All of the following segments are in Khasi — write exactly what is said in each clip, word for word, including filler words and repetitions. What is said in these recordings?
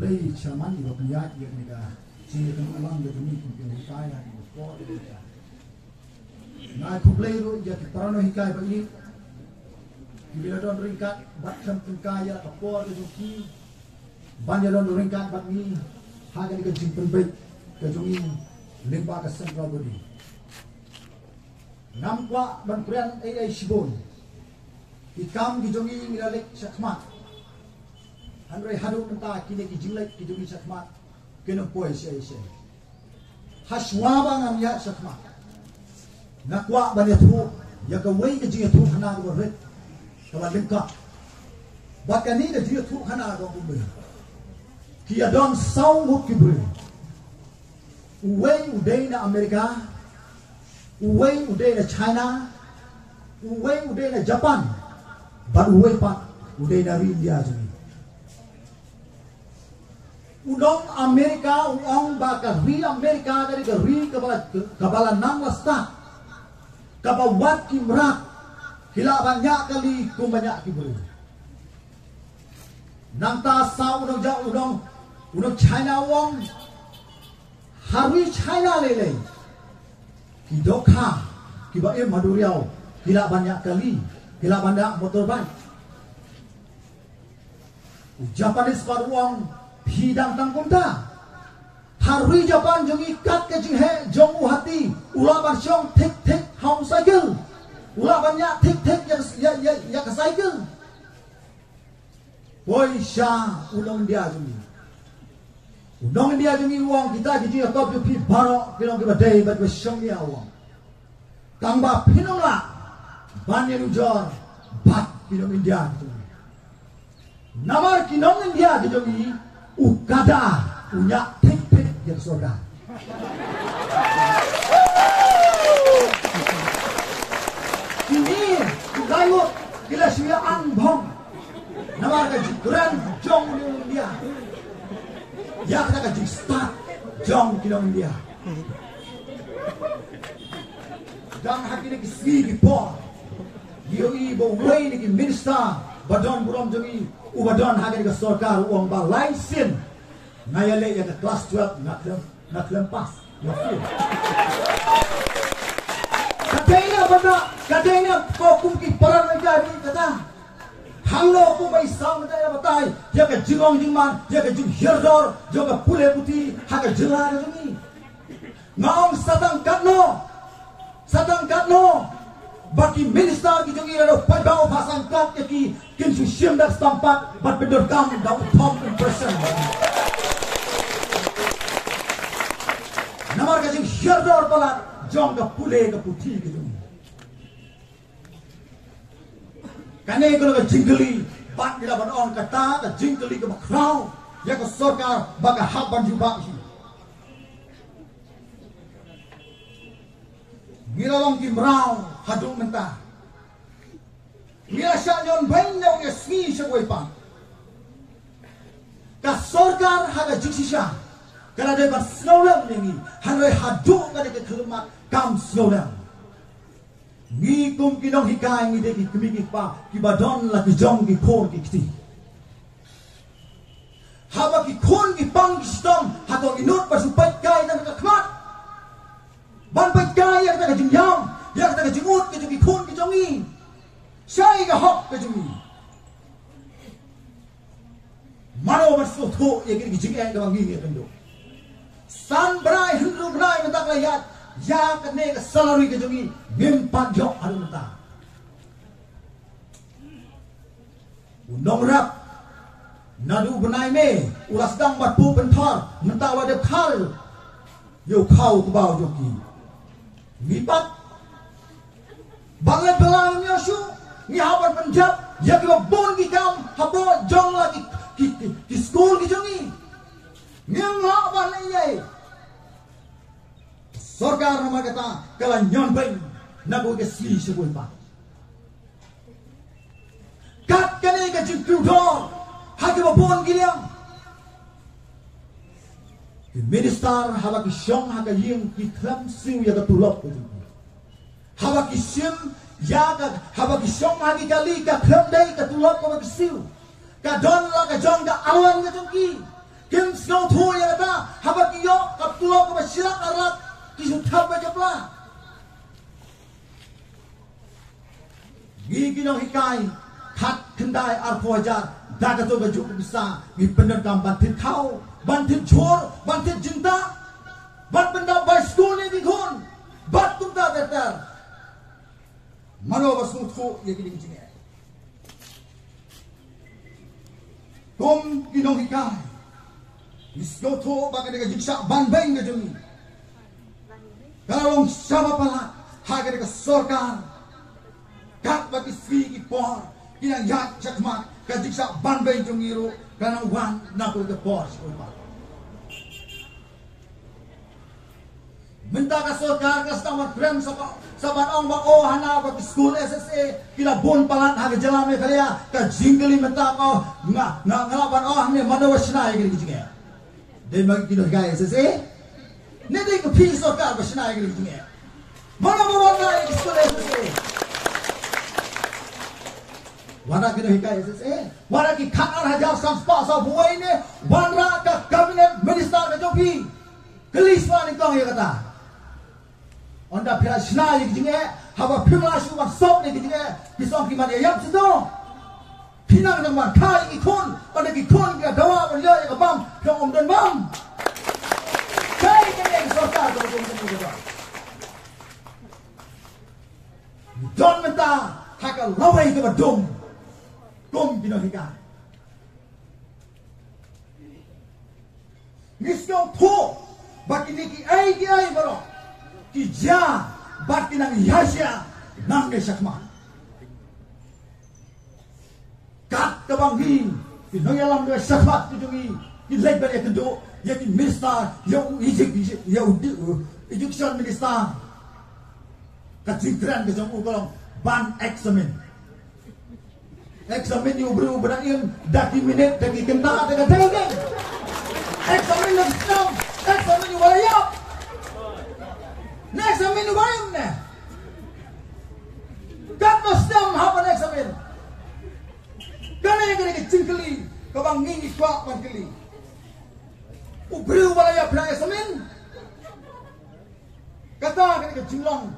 Ei, shaman iba pynïaid ïa kane ka jingïakynduh lang ka jong ngi kum ki nonghikai ha kane ka por. Nga ai khublei ruh ïa ki para nonghikai ba ïeit kiba la don ryngkat bad khlem tyngkai ïa ka por ka jong ki ban ïa don ryngkat bad ngi ha kane ka jingpynbeit ka jong ngi lyngba ka Central Body. Ngam kwah ban kren ei ei shibun. Ki kam ki jong ngi ngi la leit shakhmat. Hynrei haduh mynta kine ki jingleit ki jong ngi shakhmat kin ym poi shisha shisha. Hashwa ba ngam ïaid shakhmat, nga kwah ban ïathuh ïa kawei ka jingïathuhkhana kaba rit, kaba lyngkot. Bad kane ka jingïathuhkhana ka kumne. Ki ïadon saw ngut ki briew. Uwei u dei na Amerika, uwei u dei na China, uwei u dei na Japan, bad uwei pat u dei na ri India jong ngi. U nong Amerika u ong ba ka ri Amerika ka dei ka ri kaba la, kaba la nang la stad, kaba wat ki mrad ki lah ban ñiah kali kumba ñiah ki briew. Nangta sa u nong ja, u nong, u nong China u ong, ha ri China lei lei ki dohkha kiba im ha duriaw ki lah ban ñiah kali, ki lah ban ñiah motorbike. U Japanese pat u ong, phi dang tang kumta. Ha ri Japan jong ngi kat ka jingheh jong u hati u lah ban shong thik thik ha u cycle. U lah ban ñiah thik thik ïa, ïa, ïa, ïa ka cycle. Poi sha u nong India jong ngi. U nong India jong ngi u ong, kita ki jingïakop jong phi baroh ki long kiba dei bad kiba shongnia, u ong. Tang ba phin ym lah ban ïanujor bad ki nong India ki jong ngi. Namar ki nong India ki jong ngi, u kada u ñiah thik thik ïa ka sorkar. Kine ki laingut ki la shu ïa ang bhong namar ka jingkren jong u nong India ïa kata ka jingstad jong ki nong India. Dang ha kine ki sngi ki por, ngi ïohi ba uwei na ki minister ba don burom jong ngi, uba don ha kane ka sorkar, u ong ba lai sien nga ïaleh ïa ka class twelve, nga khlem, nga khlem pass, nga fail. Ka dei na bynta, ka dei na ko kum ki paran, ka dei kata. Hangno kumba i saw mynta i la batai ïa ka jingong jingman, ïa ka jinghiar dor jong ka pule puthi ha ka jylla ka jong ngi. Nga ong sa tang katno, sa tang katno ba ki minister ki jong ngi, lada u paidbah u phah sangkat ïa ki, kin shu shim da ka stamp pad bad pyndonkam da u thumb impression. Namar ka jinghiar dor palat jong ka pule ka puthi ka jong ngi. Kane ka long ka jingkylli, bad ngi lah ban ong kata ka jingkylli kaba khraw ïa ka sorkar ba ka hap ban jubab hi. Ngi la long ki mraw haduh mynta. Ngi la shah ñion beiñ na kawei ka sngi sha kawei pat. Ka sorkar ha ka jingshisha ka la dei ban sngewlem ïa ngi, hynrei haduh kane ka khyllipmat kam sngewlem. Ngi kum ki nonghikai ngi dei ki kmie ki kpa kiba don la ki jong ki khun ki kti. Haba ki khun ki pang ki shitom, hato ngi nud ban shu peit kai na ka khmat, ban peit kai ïa kata ka jingïam, ïa kata ka jingud ka jong ki khun ki jong ngi? Shai ka hok ka jong ngi. Mano ban sngewthuh ïa kine ki jingeh kaba ngi ngi ïakynduh? San bnai hynriew bnai mynta ka la ïaid, ïa kane ka salary ka jong ngi ngim pat ïoh haduh mynta. U nongrep naduh u bnai May u la sdang bad pynthor, mynta u la dep khaw ïa u khaw u kbaw jong ki. Ngi pat ba ngi la bylla ïa shu, ngi hap ban pynjot ïa kiba bun ki kam hapoh jong la ki, ki, ki, ki skul ki jong ngi. Ngim lah ban leh ei ei. Sorkar namar kata ka la ñion beiñ na kawei ka sngi sha kawei pat. Kat kane ka jingkiew dor ha kaba bun ki liang. Ki minister haba ki shong ha ka ïing ki khlem siew ïa ka tulop ka jong ki. Haba ki shim ïa ka, haba ki shong ha ki kali ka khlem dei ka tulop kaba ki siew. Ka don la ka jong ka allowance ka jong ki. Ki Sngewthuh ïa kata, haba ki ïoh ka tulop kaba shi lak ar lak, ki shu thep beit ïa pla. Ngi ki nonghikai, khat khyndai arphew hajar, da kato ka juk ka pisa, ngi pyndonkam ban thied khaw, ban thied jhur, ban thied jingtah, ban pyndap bai skul ïa ki khun, bad kumta ter ter. Mano ba sngewthuh ïa kine ki jingeh? Kum ki nonghikai, ngi sngewthuh ba kane ka jingshah banbeiñ ka jong ngi ka la long shaba palat ha kane ka sorkar. Katba ki sngi ki por ki nang ïaid shakhmat, ka jingshah banbeiñ jong ngi ruh ka nang wan na kawei ka por sha kawei pat. Mynta ka sorkar ka sdang ban kren sa ba, sa ban ong ba, oh, hana ba ki skul S S A ki la bun palat ha ka jylla Meghalaya. Ka jingkylli mynta ka, nga, nga, nga lah ban ong hangne, mano ba shna ïa kine ki jingeh? Dei ma ki nonghikai S S A? Ne dei ka phi sorkar ba shna ïa kine ki jingeh? Mano ba wanrah ïa ki skul S S A? Wanrah ki nonghikai S S A? Wanrah ki khatar hajar san spah sawphew wei ne wanrah ka cabinet minister ka jong phi? Kylli shuwa nyngkong ïa kata. Ynda phi la shna ïa ki jingeh, haba phim lah shuh ban sop ïa ki jingeh, phi shu ong ki man ïa ïap shuh to. Phi nang nang ban kha ïa ki khun, ynda ki khun ki la dawa ban ïoh ïa ka bam, phi ong ym don bam. Kaei kane ka sorkar kaba dum kane kaba. Don mynta ha ka lawei kaba dum. Kum ki nonghikai. Ngi sngewthuh ba kine kiei kiei baroh ki jia bad ki nang ïaishah nangne shakhmat. Katba ngi ki nongïalam ka shakhmat ki jong ngi ki leit ban ïakynduh ïa ki minister, ïa u edu-, ïa u di-, u education minister. Ka jingkren ka jong u ka long ban examine. Examine ïa u briew ba dang im da ki minit, da ki kynta, da ka dei dei. Examine ïa u snem, examine ïa u ba la ïap. Ne examine ïa u ba im ne. Katno snem hap ban examine? Kane ka dei ka jingkylli kaba ngi ngi kwah ban kylli. U briew ba la ïap phi nang examine? Kata ka dei ka jinglong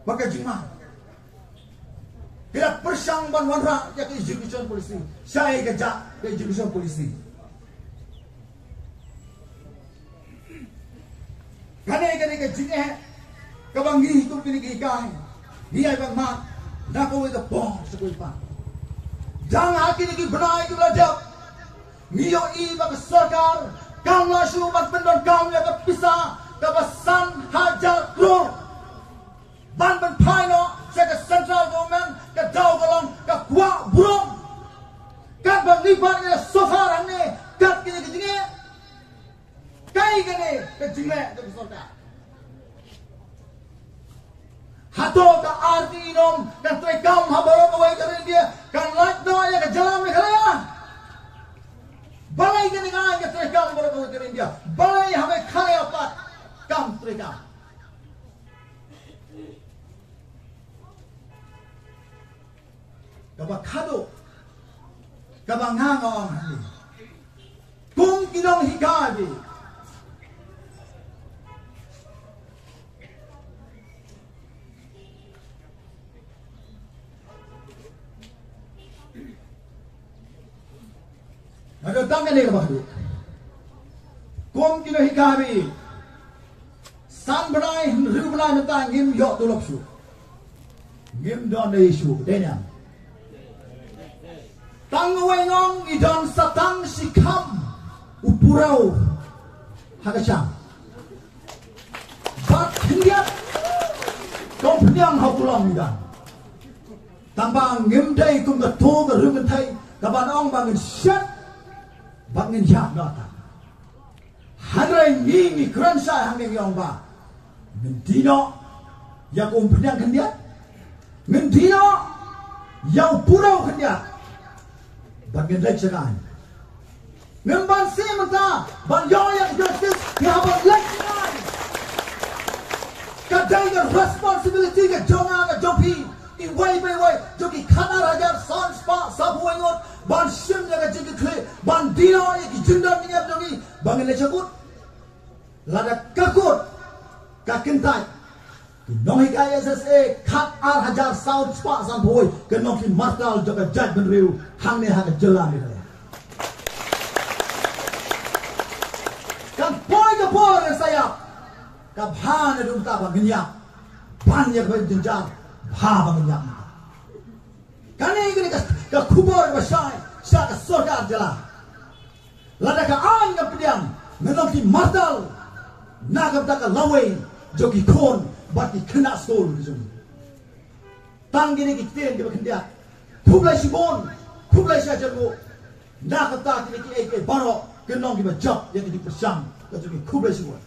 bad ka jingma. Ki la pyrshang ban wanrah ïa ka education policy. Shaei ka jah ka education policy? Kane ka dei ka jingeh kaba ngi kum kine ki hikai ngi ïai ban mad na kawei ka por sha kawei pat. Dang ha kine ki bnai kiba la dep ngi ïohi ba ka sorkar kam lah shuh ban pyndonkam ïa ka pisa kaba san hajar klur ban pynphai noh sha ka central government, ka daw ka long ka kwah burom. Katba ngi pat ngi la suffer hangne kat kine ki jingeh. Kaei kane ka jingleh jong ka sorkar? Hato ka R T E norm kan treikam ha baroh kawei ka ri India, kan lait noh ïa ka jylla Meghalaya? Balei kane ka aiñ ka treikam ha baroh kawei ka ri India? Balei ha Meghalaya pat kam treikam? Kaba khadduh, kaba nga nga ong hangne, kum ki nonghikai, nga don tang kane kaba khadduh. Kum ki nonghikai, san bnai, hynriew bnai mynta ngim ïoh tulop shuh. Ngim don ei shuh, dei ne em? Tang uwei nga ong, i don sa tang shi kham u purew ha ka shang. Bad khyndiat ka umphniang ha u kulom i don. Tang ba ngim dei kum kato ka riew kynthei kaban ong ba ngin shet bad ngin ïap noh ta. Hynrei ngi ngi kren shai hangne ngi ong ba ngin die noh ïa ka umphniang khyndiat, ngin die noh ïa u purew khyndiat, bad ngin leit sha ka aiñ. Ngim banse mynta ban ïoh ïa ka justice, ngi hap ban leit sha ka aiñ. Ka dei ka responsibility ka jong nga, ka jong phi, iwei pa iwei jong ki khatar hajar san spah sawphew wei ngut, ban shim ïa ka jingkitkhlieh, ban die noh ïa ki jingdon jingem jong ngi. Ba ngin leit sha kut. Lada ka kut ka kyntait, ki nonghikai S S A khat ar hajar saw spah sanphew wei ki nongshim martal jong ka jaitbynriew hangne ha ka jylla Meghalaya. Kan poi ka por, ngan sa ïap. Ka bha naduh mynta ba ngin ïap. Ban ïa kaba jynjar, bha ba ngin ïap mynta. Kane, kane ka, ka khubor ba shai sha ka sorkar jylla. Lada ka aiñ ka pdiang, ngan long ki martal na ka bynta ka lawei jong ki khun bad ki khynnah skul ki jong ngi. Tang kine ki ktien kiba khyndiat. Khublei shibun, khublei shihajar nguh. Na ka bynta kine kiei kiei baroh, ki nong kiba jop ïa ka jingpyrshang ka jong ngi. Khublei shibun.